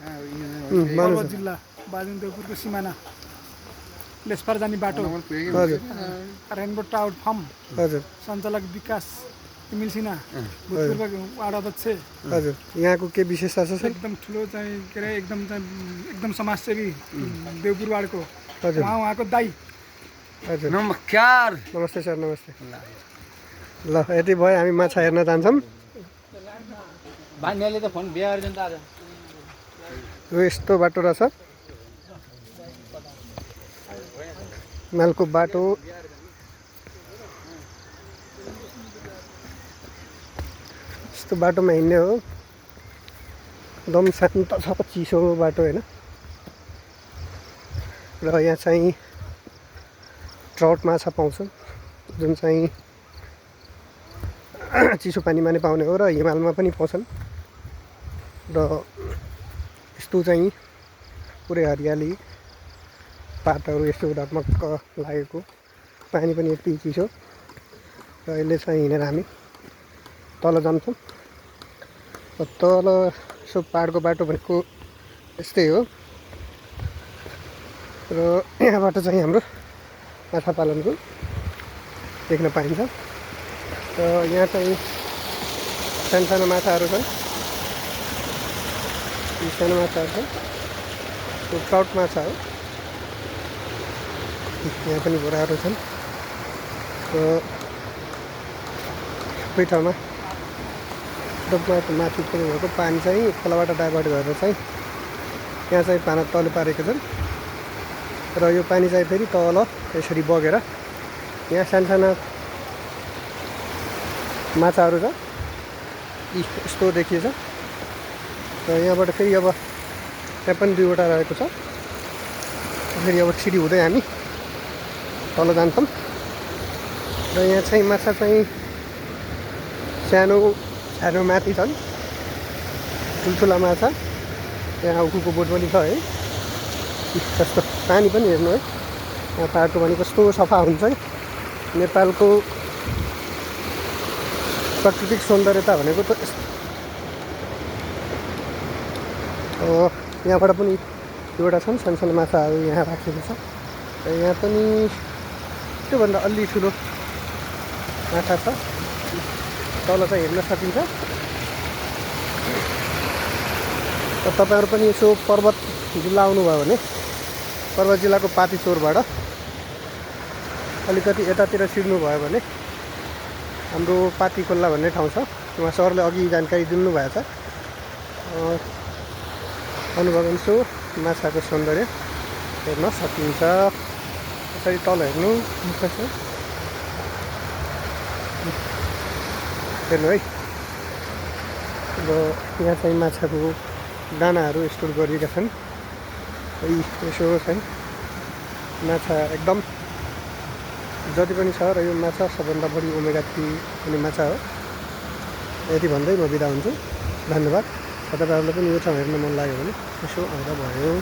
पर्वत जिल्ला बाजुनदेवपुरको सिमाना लेसपार जाने बाटो हजुर रेनबो ट्राउट फार्म हजुर सञ्चालक विकास तिमिल सिन्हा भूतपूर्व वार्ड अध्यक्ष हजुर यहाँको के विशेषता छ सर एकदम ठुलो चाहिँ के अरे एकदम समाजसेवी देवपुर वार्डको हजुर उहाँको दाई हजुर नमस्कार नमस्ते सर नमस्ते ल यति भयो हामी माछा हेर्न जान्छौँ भान्याले त फोन बिहा गर्दैन त आज यो यस्तो बाटो रहेछ मालको बाटो यस्तो बाटोमा हिँड्ने हो एकदम शान्त छ चिसो बाटो होइन र यहाँ चाहिँ ट्राउट माछा पाउँछ जुन चाहिँ चिसो पानीमा नै पाउने हो र हिमालमा पनि पाउँछन् र यस्तो चाहिँ पुरै हरियाली पातहरू यस्तो ढकमक्क लागेको पानी पनि यति चिसो र अहिले चाहिँ हिँडेर हामी तल जान्छौँ तल यसो पाहाडको बाटो भनेको यस्तै हो र यहाँबाट चाहिँ हाम्रो माछा पालनको देख्न पाइन्छ र यहाँ चाहिँ सानो माछाहरू छन् यी सानो माछाहरू छन् यो ट्राउट माछा हो यहाँ पनि घोडाहरू छन् र सबै ठाउँमा डब्बाको माथि पनि भएको पानी चाहिँ खोलाबाट डाइभर्ट गरेर चाहिँ यहाँ चाहिँ पाना तल पारेको छन् र यो पानी चाहिँ फेरि तल यसरी बगेर यहाँ साना माछाहरू छ यस्तो देखिएछ र यहाँबाट फेरि अब त्यहाँ पनि दुईवटा रहेको छ फेरि अब सिडी हुँदै हामी तल जान्छौँ र यहाँ चाहिँ माछा चाहिँ सानो माथि छन् ठुल्ठुला माछा यहाँ उखुको बोट पनि छ है जस्तो पानी पनि हेर्नु है यहाँ पाहाडको भने कस्तो सफा हुन्छ है नेपालको प्राकृतिक सौन्दर्यता भनेको त यहाँबाट पनि एउटा छन् सानो माछाहरू यहाँ राखेको छ र यहाँ पनि त्योभन्दा अलि ठुलो माछा छ तल चाहिँ हेर्न सकिन्छ र तपाईँहरू पनि यसो पर्वत जिल्ला आउनुभयो भने पर्वत जिल्लाको पातिचोरबाट अलिकति यतातिर छिर्नुभयो भने हाम्रो पाती खोल्ला भन्ने ठाउँ छ उहाँ सरले अघि जानकारी दिनुभएको छ अनुभव यसो माछाको सौन्दर्य हेर्न सकिन्छ यसरी तल हेर्नु हेर्नु है अब यहाँ चाहिँ माछाको दानाहरू स्टोर गरिएका छन् यसो चाहिँ माछा एकदम जति पनि छ र यो माछा सबभन्दा बढी ओमेगा 3 हुने माछा हो यति भन्दै म बिदा हुन्छु धन्यवाद तपाईँहरूलाई पनि यो ठाउँ हेर्न मन लाग्यो भने यसो आउँदा भयो।